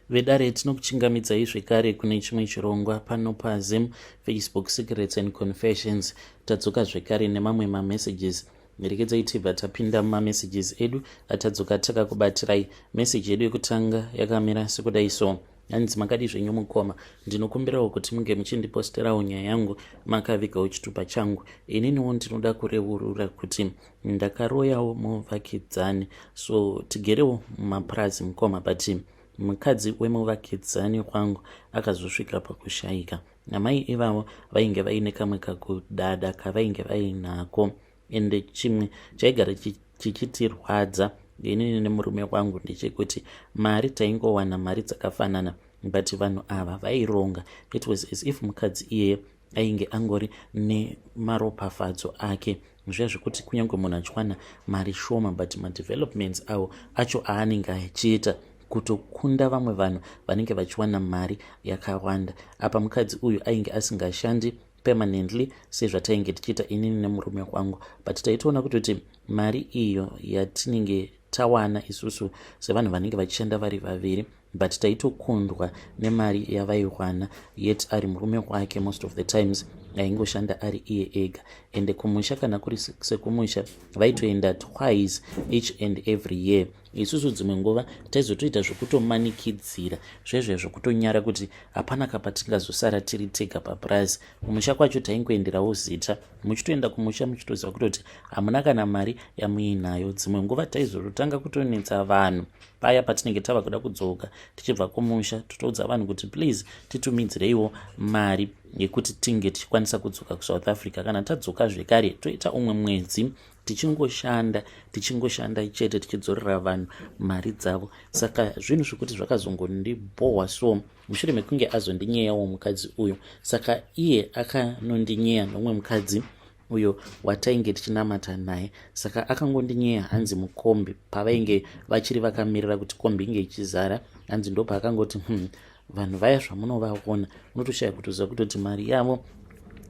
Vedare, tinokuchingamidzai zvekare kune chimwe chirongwa pano paZim Facebook Secrets and Confessions. Tadzoka zvekare nemamwe mamessages. Rekedzai tibva tapinda mumamessages edu atadzoka takakubatirai. Message yedu yekutanga yakamira sekudai so. Hanzi, "Makadi zvenyu mukoma? Ndinokumbirawo kuti munge muchindiposterawo nyaya yangu makavigawo chitupa changu. Ininiwo ndinoda kureurura kuti ndakaroyawo muvakidzani. So tigerewo mumapurazi, mukoma, but mukadzi wemuvakidzani wangu akazosvika pakushayika. Amai ivavo vainge vaine kamwe kakudada kavainge vainako, ende chimwe chaigara chichitirwadza inini nemurume wangu ndechekuti mari taingowana mari dzakafanana, but vanhu ava vaironga. It was as if mukadzi iyeye ainge angori nemaropafadzo ake, zviya zvekuti kunyange munhu achiwana mari shoma, but madevelopments avo acho aanenge achiita kutokunda vamwe vanhu vanenge vachiwana mari yakawanda. Apa mukadzi uyu ainge asingashandi permanently sezvatainge tichiita inini nemurume wangu, but taitoona kutoti mari iyo yatinenge tawana isusu sevanhu vanenge vachishanda vari vaviri, but taitokundwa nemari yavaiwana, yet ari murume wake most of the times aingoshanda ari iye ega. Ende kumusha, kana kuri sekumusha, vaitoenda twice each and every year. Isusu dzimwe nguva taizotoita zvokutomanikidzira zvezve zvokutonyara kuti hapana kapatingazosara tiri tega papurazi. Kumusha kwacho taingoenderawo zita. Muchitoenda kumusha muchitoziva kutoti hamuna kana mari yamuinayo. Dzimwe nguva taizototanga kutonetsa vanhu paya patinenge tava kuda kudzoka tichibva kumusha, totoudza vanhu kuti, 'Please, titumidzireiwo mari yekuti tinge tichikwanisa kudzoka kuSouth Africa.' Kana tadzoka zvekare, toita umwe mwedzi tichingoshanda, tichingoshanda chete, tichidzorera vanhu mari dzavo. Saka zvinhu zvekuti zvakazongondibhohwa so mushure mekunge azondinyeyawo mukadzi uyu. Saka iye akanondinyeya nomumwe mukadzi uyo watainge tichinamata naye. Saka akangondinyeya, hanzi mukombi, pavainge vachiri vakamirira kuti kombi inge ichizara, hanzi ndopaakangoti, vanhu vaya zvamunovaona, unotoshaya kutoziva kutoti mari yavo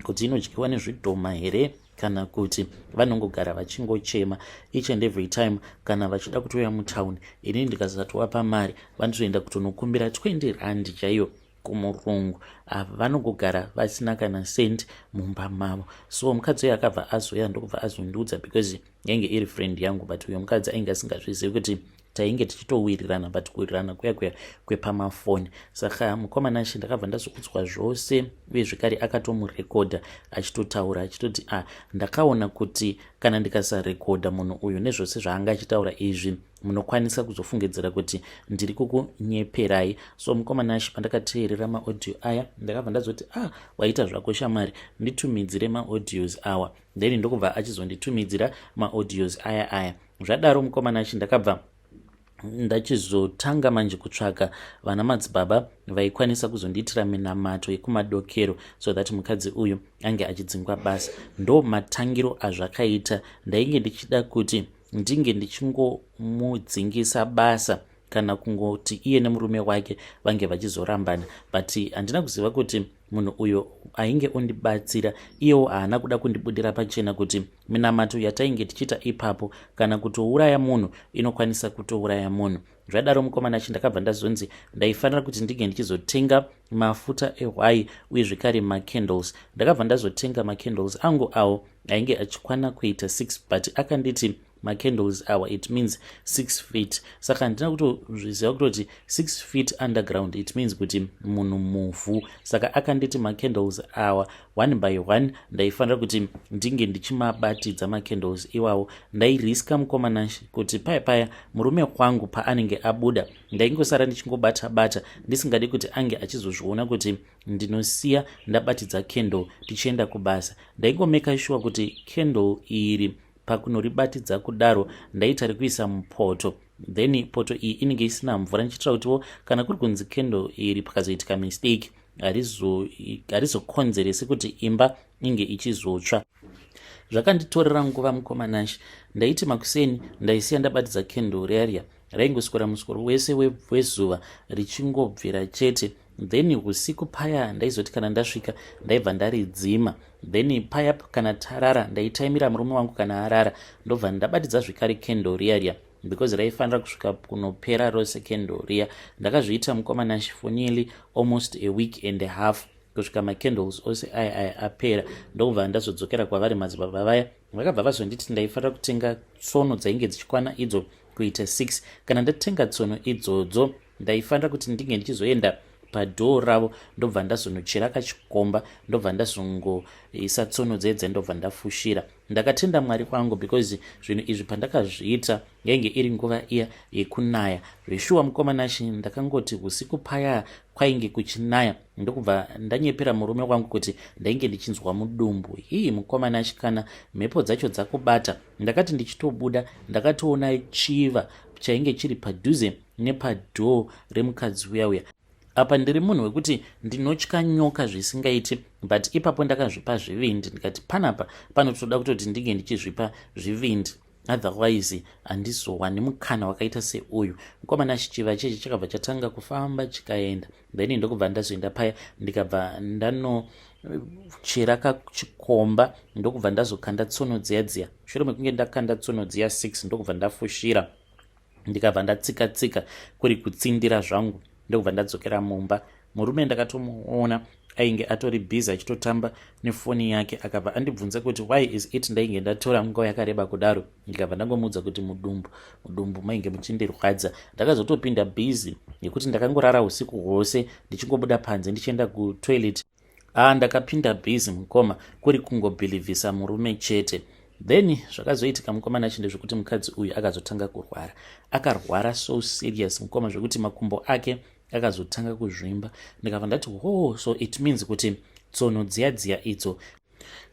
kuti inodyiwa nezvidhoma here kana kuti vanongogara vachingochema each and every time kana vachida kutouya mutauni. Inini ndikasatovapa mari, vanotoenda kutonokumbira 20 rand chaiyo kumurungu. Ava vanongogara vasina kana cent mumba mavo." So mukadzi uyo akabva azoya ndokubva azondiudza, because yainge iri friend yangu, but uyo mukadzi ainge asingazvizivi kuti tainge tichitowirirana, but kuwirirana kuya kuya kwepamafoni. Saka mukomana achi ndakabva ndazoudzwa zvose, uye zvekare akatomurekodha achitotaura achitoti, "A ah, ndakaona kuti kana ndikasarekodha munhu uyu nezvose zvaanga achitaura izvi, munokwanisa kuzofungidzira kuti ndiri kukunyeperai." So mukomana achi, pandakateerera maaudio aya, ndakabva ndazoti, "Ah, waita zvako shamwari, nditumidzire maaudios awa." Then ndokubva achizonditumidzira maaudios aya aya. Zvadaro, mukomana achi, ndakabva ndachizotanga manje kutsvaka vana madzibaba vaikwanisa kuzondiitira minamato yekumadokero so that mukadzi uyu ange achidzingwa basa. Ndo matangiro azvakaita. Ndainge ndichida kuti ndinge ndichingomudzingisa basa kana kungoti iye nemurume wake vange vachizorambana, but handina kuziva kuti munhu uyo ainge ondibatsira iyewo haana kuda kundibudira pachena kuti minamato yatainge tichiita ipapo, kana kutouraya munhu, inokwanisa kutouraya munhu. Zvadaro, mukomana chi, ndakabva ndazonzi ndaifanira kuti ndinge ndichizotenga mafuta ehwai uye zvekare macandles. Ndakabva ndazotenga macandles angu awo ainge achikwana kuita 6, but akanditi macandles awa, it means 6 feet. Saka handina kutozviziva kutoti 6 feet underground, it means kuti munhu muvhu. Saka akanditi macandles awa, one by one, ndaifanira kuti ndinge ndichimabatidza macandles iwawo. Ndairiska, mukomana, kuti paya paya murume wangu paanenge abuda, ndaingosara ndichingobata bata, ndisingadi kuti ange achizozviona kuti ndinosiya ndabatidza candle tichienda kubasa. Ndaingomeka sure kuti candle iri pakunoribatidza kudaro, ndaita rekuisa mupoto, then poto iyi inenge isina mvura, ndichiitira kutiwo kana kuri kunzi candle iri pakazoitika mistake, harizokonzeresi kuti imba inge ichizotsva. Zvakanditorera nguva, mukomanashi. Ndaiti makuseni ndaisiya ndabatidza candle riya, raingoswera muswero wese wezuva richingobvira chete. Then usiku paya ndaizoti kana ndasvika, ndaibva ndaridzima. Then paya kana tarara, ndaitaimira murume wangu kana arara, ndobva ndabatidza zvekare candle riya riya. Because raifanira kusvika kunopera rose candle riya. Ndakazviita, mukoma Nashi, for nearly almost a week and a half, kusvika macandles ose aya aya apera. Ndokubva ndazodzokera kwavari madzibaba vaya. Vakabva vazonditi ndaifanira kutenga tsono dzainge dzichikwana idzo kuita 6. Kana ndatenga tsono idzodzo, ndaifanira kuti ndinge ndichizoenda padoor ravo, ndobva ndazonochera kachikomba, ndobva ndazongoisa tsono dzedze, ndobva ndafushira. Ndakatenda Mwari kwangu because zvinhu izvi pandakazviita yainge iri nguva iya yekunaya zveshuwa, mukoma Nashi. Ndakangoti usiku paya kwainge kuchinaya, ndokubva ndanyepera murume wangu kuti ndainge ndichinzwa mudumbu. Hii, mukoma Nashi, kana mhepo dzacho dzakubata. Ndakati ndichitobuda, ndakatoona chiva chainge chiri padhuze nepadoor remukadzi uya uya. Apa ndiri munhu wekuti ndinotya nyoka zvisingaiti, but ipapo ndakazvipa zvivindi. Ndikati panapa panotoda kutoti ndinge ndichizvipa zvivindi, otherwise handizowani mukana wakaita seuyu. Mukoma Nashi, chiva chechi chakabva chatanga kufamba chikaenda. Then ndokubva ndazoenda paya, ndikabva ndanochera kachikomba, ndokubva ndazokanda tsono dziya dziya. Shure mekunge ndakanda tsono dziya 6, ndokubva ndafushira, ndikabva ndatsika tsika kuri kutsindira zvangu, ndokubva ndadzokera mumba. Murume ndakatomuona ainge atori busy achitotamba nefoni yake. Akabva andibvunza kuti why is it ndainge ndatora nguva yakareba kudaro. Ndikabva ndangomuudza kuti mudumbu mainge muchindirwadza. Ndakazotopinda busy yekuti ndakangorara usiku hwose ndichingobuda panze ndichienda kutoilet. A, ndakapinda busy, mukoma, kuri kungobhilivhisa murume chete. Then zvakazoitika, mukoma Nashi, ndezvekuti mukadzi uyu akazotanga kurwara. Akarwara so serious, mukoma, zvekuti makumbo ake akazotanga kuzvimba. Ndikabva ndati, "Ho, so it means kuti tsono dziya dziya idzo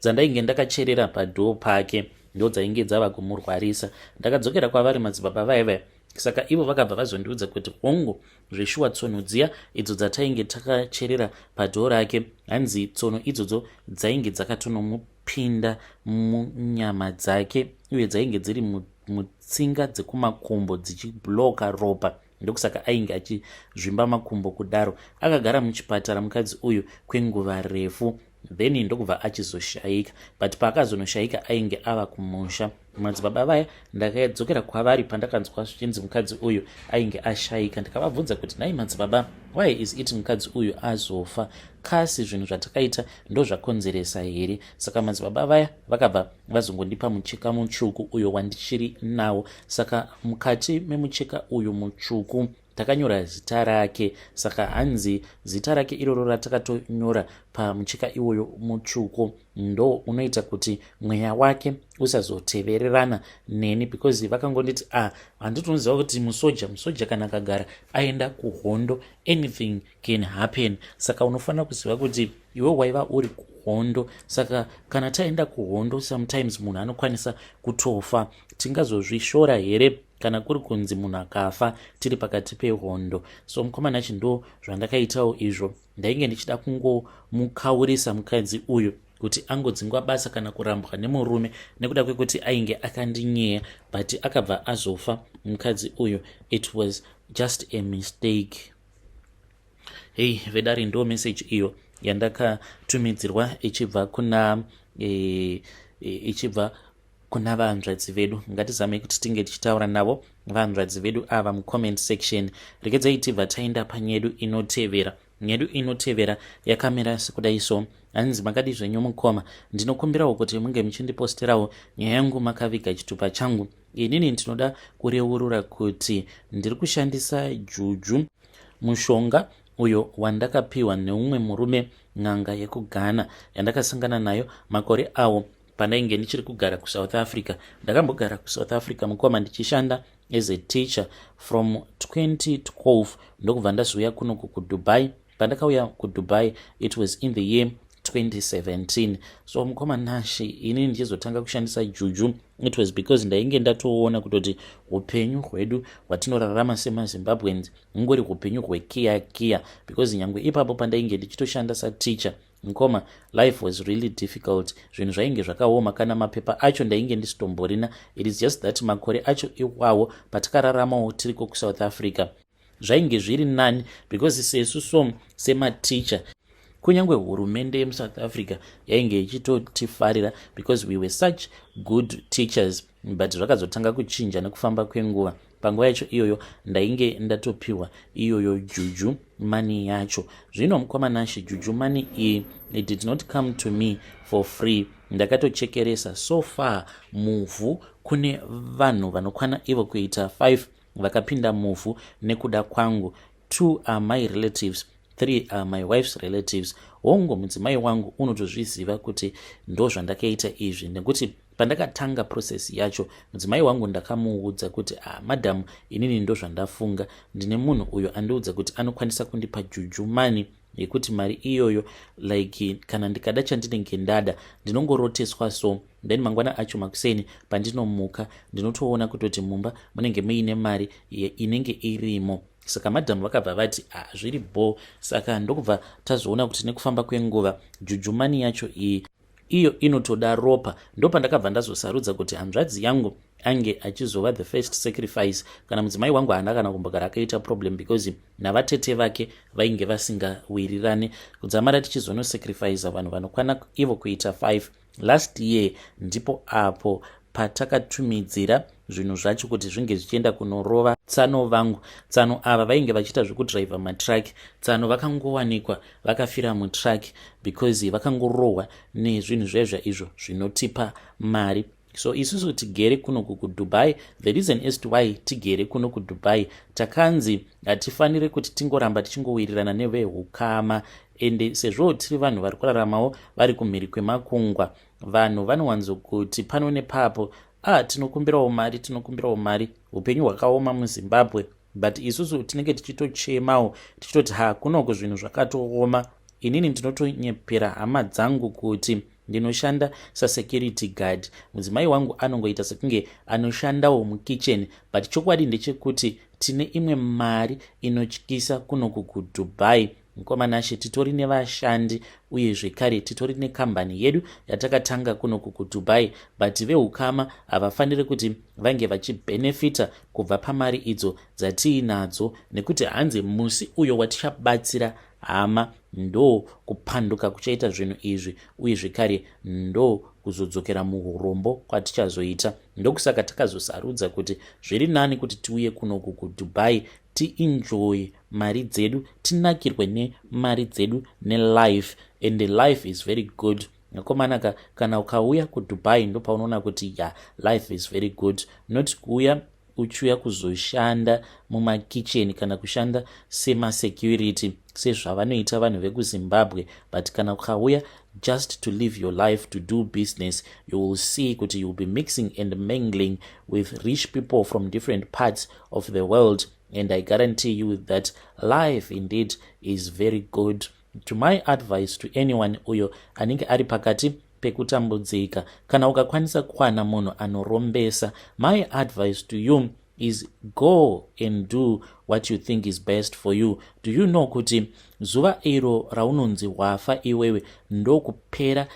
dzandainge ndakacherera padoor pake ndo dzainge dzava kumurwarisa." Ndakadzokera kwavari madzibaba vaivaya. Saka ivo vakabva vazondiudza kuti hongu, zveshuwa, tsono dziya idzo dzatainge takacherera padoor rake, hanzi tsono idzodzo dzainge dzakatonomupinda munyama dzake uye dzainge dziri mutsinga dzekumakumbo dzichibloka ropa. Ndokusaka ainge achizvimba makumbo kudaro. Akagara muchipatara mukadzi uyu kwenguva refu, then ndokubva achizoshayika. But paakazonoshayika ainge ava kumusha. Madzibaba vaya ndakadzokera kwavari pandakanzwa zvichinzi mukadzi uyu ainge ashayika. Ndikavabvunza kuti, "Nhai madzibaba, why is it mukadzi uyu azofa? Kasi zvinhu zvatakaita ndo zvakonzeresa here?" Saka madzibaba vaya vakabva vazongondipa mucheka mutsvuku uyo wandichiri nawo. Saka mukati memucheka uyu mutsvuku takanyora zita rake. Saka hanzi zita rake iroro ratakatonyora pamucheka iwoyo mutsvuku ndo unoita kuti mweya wake usazotevererana neni, because vakangonditi, "Ah, handitonoziva kuti musoja kana akagara aenda kuhondo, anything can happen. Saka unofanira kuziva kuti iwe waiva uri kuhondo. Saka kana taenda kuhondo, sometimes munhu anokwanisa kutofa. Tingazozvishora here kana kuri kunzi munhu akafa tiri pakati pehondo?" So mukoma Nashi, ndo zvandakaitawo izvo. Ndainge ndichida kungomukaurisa mukadzi uyu kuti angodzingwa basa kana kurambwa nemurume nekuda kwekuti ainge akandinyeya, but akabva azofa mukadzi uyu. It was just a mistake. Hei vedare, ndo message iyo yandakatumidzirwa ichibva kuna vanzvadzi vedu. Ngatizamei kuti tinge tichitaura navo vanzvadzi vedu ava mucomment section. Regedzai tibva taenda panyedu inotevera. Nyedu inotevera yakamira sekudai so. Hanzi, "Makadi zvenyu mukoma? Ndinokumbirawo kuti munge muchindiposterawo nyaya yangu makaviga chitupa changu. Inini ndinoda kureurura kuti ndiri kushandisa juju, mushonga uyo wandakapiwa neumwe murume, n'anga yekuGhana yandakasangana nayo makore awo pandainge ndichiri kugara kuSouth Africa. Ndakambogara kuSouth Africa, mukoma, ndichishanda as a teacher from 2012, ndokubva ndazouya kunoku kuDubai. Pandakauya kuDubai, it was in the year 2017. So mukoma Nashi, inini ndichizotanga kushandisa juju, it was because ndainge ndatoona kutoti upenyu hwedu hwatinorarama semaZimbabweans hungori upenyu hwekiya kiya, because nyange ipapo pandainge ndichitoshanda sateacher, mukoma, life was really difficult. Zvinhu zvainge zvakaoma, kana mapepa acho ndainge ndisitomborina. It is just that makore acho iwawo patakararamawo tiriko kuSouth Africa zvainge zviri nani, because sesu so sematicha Kunyange hurumende yemuSouth Africa yainge ichitotifarira because we were such good teachers, but zvakazotanga kuchinja nekufamba kwenguva. Panguva yacho iyoyo ndainge ndatopiwa iyoyo juju money yacho. Zvino mukoma Nashe, juju money iyi, it did not come to me for free. Ndakatochekeresa. So far muvhu kune vanhu vanokwana ivo kuita 5 vakapinda muvhu nekuda kwangu. Two are my relatives, three are my wife's relatives. Hongu, mudzimai wangu unotozviziva kuti ndo zvandakaita izvi, nekuti pandakatanga process yacho, mudzimai wangu ndakamuudza kuti, "Ah, madam, inini ndo zvandafunga. Ndine munhu uyo andiudza kuti anokwanisa kundipa juju money, yekuti mari iyoyo, like, kana ndikada chandinenge ndada, ndinongoroteswa. So then mangwana acho makuseni pandinomuka, ndinotoona kutoti mumba munenge muine mari inenge irimo." Saka madhamu vakabva vati, "Ah, zviri bo." Saka ndokubva tazoona kuti nekufamba kwenguva juju money yacho iyi, iyo inotoda ropa. Ndopandakabva ndazosarudza kuti hanzvadzi yangu ange achizova the first sacrifice. Kana mudzimai wangu haana kana kumbogara akaita problem, because navatete vake vainge vasingawirirane. Kudzamara tichizonosacrifica vanhu vanokwana ivo kuita 5 last year, ndipo apo patakatumidzira zvinhu zvacho kuti zvinge zvichienda kunorova tsano vangu. Tsano ava vainge vachiita zvekudhiraivha matruck. Tsano vakangowanikwa vakafira mutruck because vakangorohwa nezvinhu zvezva izvo zvinotipa mari. So isusu tigere kunoku kuDubai, the reason as to why tigere kuno kuDubai, takanzi hatifaniri kuti tingoramba tichingowirirana neveukama. Ende sezvo tiri vanhu vari kuraramawo vari kumhiri kwemakungwa, vanhu vanowanzokuti pano nepapo, "Ah, tinokumbirawo mari, tinokumbirawo mari, upenyu hwakaoma muZimbabwe." But isusu tinenge tichitochemawo tichitoti, "Ha, kunoko zvinhu zvakatooma." Inini ndinotonyepera hama dzangu kuti ndinoshanda sasecurity guard. Mudzimai wangu anongoita sekunge anoshandawo mukitchen, but chokwadi ndechekuti tine imwe mari inotyisa kunoku kuDubai. Mukoma Nashe, titori nevashandi, uye zvekare titori nekambani yedu yatakatanga kunoku kuDubai, but veukama havafaniri kuti vange vachibhenefita kubva pamari idzo dzatiinadzo, nekuti hanzi musi uyo watichabatsira hama, ndo kupanduka kuchaita zvinhu izvi, uye zvekare ndo kuzodzokera muurombo kwatichazoita. Ndokusaka takazosarudza kuti zviri nani kuti tiuye kunoku kuDubai, tienjoy mari dzedu, tinakirwe nemari dzedu nelife. And the life is very good, akomanaka. Kana ukauya kuDubai, ndopaunoona kuti ya, life is very good, not kuuya uchiuya kuzoshanda mumakicheni kana kushanda semasecurity sezvavanoita vanhu vekuZimbabwe. But kana ukauya just to live your life, to do business, you will see kuti you will be mixing and mingling with rich people from different parts of the world, and I guarantee you that life indeed is very good. To my advice to anyone uyo anenge ari pakati pekutambudzika, kana ukakwanisa kuwana munhu anorombesa, my advice to you is go and do what you think is best for you. Do you know kuti zuva iro raunonzi wafa iwewe, ndokupera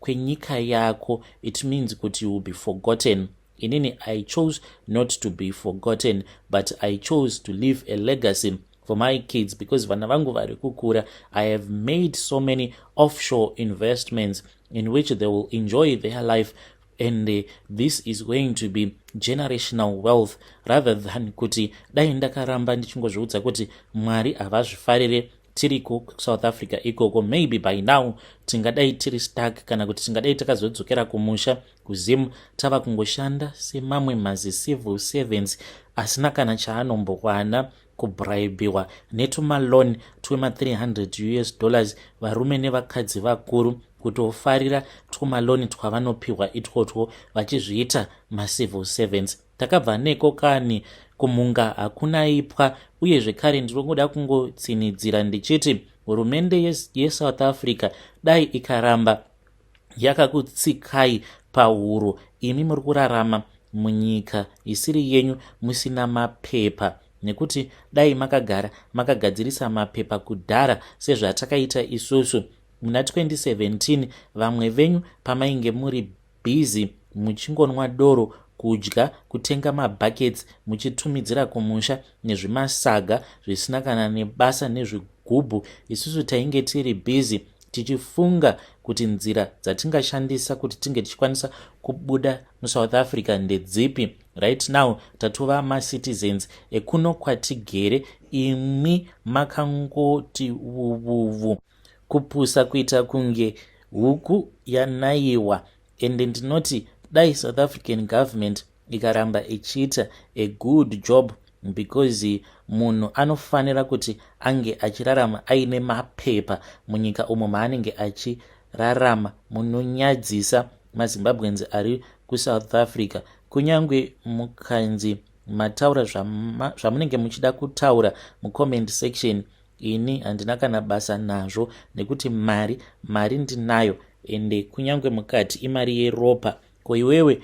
kwenyika yako? It means kuti you will be forgotten. Inini I chose not to be forgotten, but I chose to leave a legacy for my kids, because vana vangu vari kukura, I have made so many offshore investments in which they will enjoy their life, and this is going to be generational wealth, rather than kuti dai ndakaramba ndichingozviudza kuti Mwari havazvifarire tiriko kuSouth Africa ikoko, maybe by now tingadai tiri stuck, kana kuti tingadai takazodzokera kumusha kuZimu, tava kungoshanda semamwe mazicivil servants asina kana chaanombowana, kubraibiwa netumaloan twema300 US dollars. Varume nevakadzi vakuru kutofarira tumaloan twavanopiwa itwotwo, vachizviita macivil servants. Takabva neko kani, kumunga hakuna ipwa. Uye zvekare ndinongoda kungotsinidzira ndichiti hurumende yeSouth Africa dai ikaramba yakakutsikai pahuro, imi muri kurarama munyika isiri yenyu musina mapepa, nekuti dai makagara makagadzirisa mapepa kudhara sezvatakaita isusu muna 2017, vamwe venyu pamainge muri busy muchingonwa doro, kudya, kutenga mabuckets muchitumidzira kumusha nezvimasaga zvisina kana nebasa nezvigubhu. zvigubhu. Isusu tainge tiri busy tichifunga kuti nzira dzatingashandisa kuti tinge tichikwanisa kubuda muSouth Africa ndedzipi. Right now tatova macitizens ekuno kwatigere, imi makangoti vuvuvu kupusa kuita kunge huku yanaiwa. Ende ndinoti dai South African government ikaramba ichiita a good job, because munhu anofanira kuti ange achirarama aine mapepa munyika umo maanenge achirarama. Munonyadzisa maZimbabweans ari kuSouth Africa. Kunyange mukanzi mataura zvamunenge muchida kutaura mucomment section, ini handina kana basa nazvo, nekuti mari ndinayo. Ende kunyange mukati imari yeropa, ko iwewe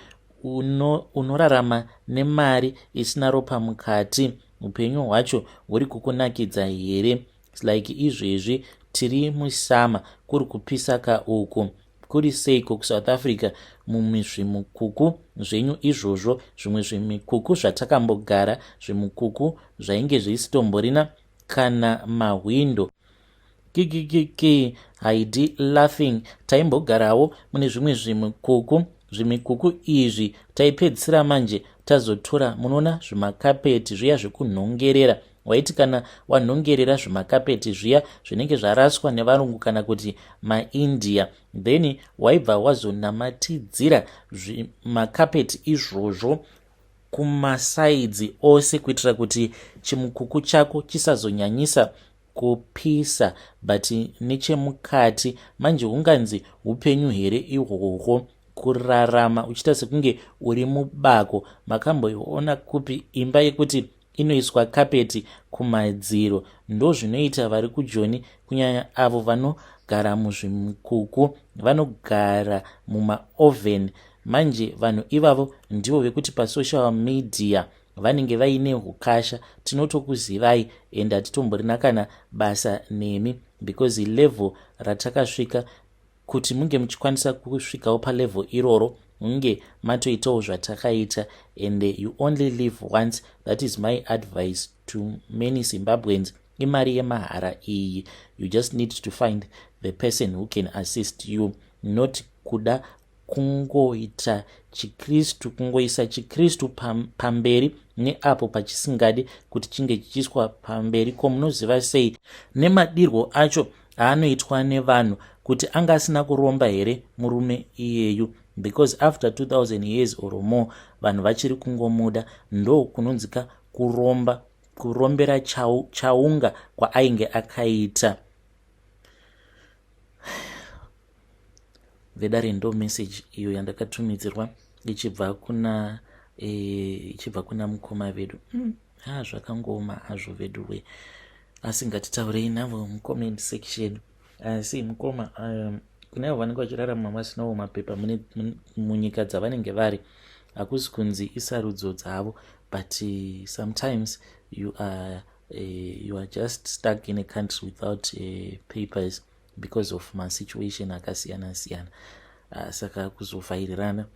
unorarama nemari isina ropa mukati, upenyu hwacho huri kukunakidza here? Like izvezvi tiri musama, kuri kupisa ka uku. Kuri seiko kuSouth Africa mumizvimukuku zvenyu izvozvo? Zvimwe zvimikuku zvatakambogara, zvimukuku zvainge zvisitomborina kana mahwindo. Kikikiki, haidi laughing. Taimbogarawo mune zvimwe zvimikuku. Zvimikuku izvi taipedzisira manje tazotora, munoona zvimakapeti zviya zvekunhongerera. Waiti kana wanhongerera zvimakapeti zviya zvinenge zvaraswa nevarungu kana kuti maIndia, then waibva wazonamatidzira zvimakapeti izvozvo kumasides ose kuitira kuti chimukuku chako chisazonyanyisa kupisa. But nechemukati manje, hunganzi upenyu here ihwohwo, kurarama uchiita sekunge uri mubako? Makamboiona kupi imba yekuti inoiswa kapeti kumadziro? Ndo zvinoita vari kuJoni, kunyanya avo vanogara muzvimukuku, vanogara mumaoven. Manje vanhu ivavo ndivo vekuti pasocial media vanenge vaine ukasha. Tinotokuzivai ende hatitomborina kana basa nemi, because level ratakasvika, kuti munge muchikwanisa kusvikawo palevel iroro, munge matoitawo zvatakaita. And you only live once. That is my advice to many Zimbabweans. Imari yemahara iyi. You just need to find the person who can assist you, not kuda kungoita chikristu, kungoisa chikristu pamberi neapo pachisingadi kuti chinge chichiiswa pamberi. Ko munoziva sei nemadirwo acho aanoitwa nevanhu kuti anga asina kuromba here murume iyeyu? Because after 2000 years or more vanhu vachiri kungomuda. Ndo kunonzika kuromba, kurombera chaunga kwaainge akaita. Vedare, ndo message iyo yandakatumidzirwa ichibva kuna mukoma vedu. Ha, zvakangooma hazvo vedu we, asi ngatitaurei navo mucomment section. Asi mukoma, kune avo vanenge vachirarama vasinawo mapepa munyika dzavanenge vari, hakusi kunzi isarudzo dzavo, but sometimes you are just stuck in a country without papers because of masituation akasiyana siyana. Saka kuzovhairirana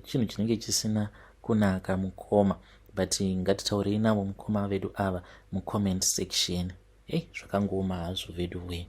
chinhu chinenge chisina kunaka, mukoma. But ngatitaurei navo mukoma vedu ava mucomment section. Ei, zvakangooma hazvo vedu we.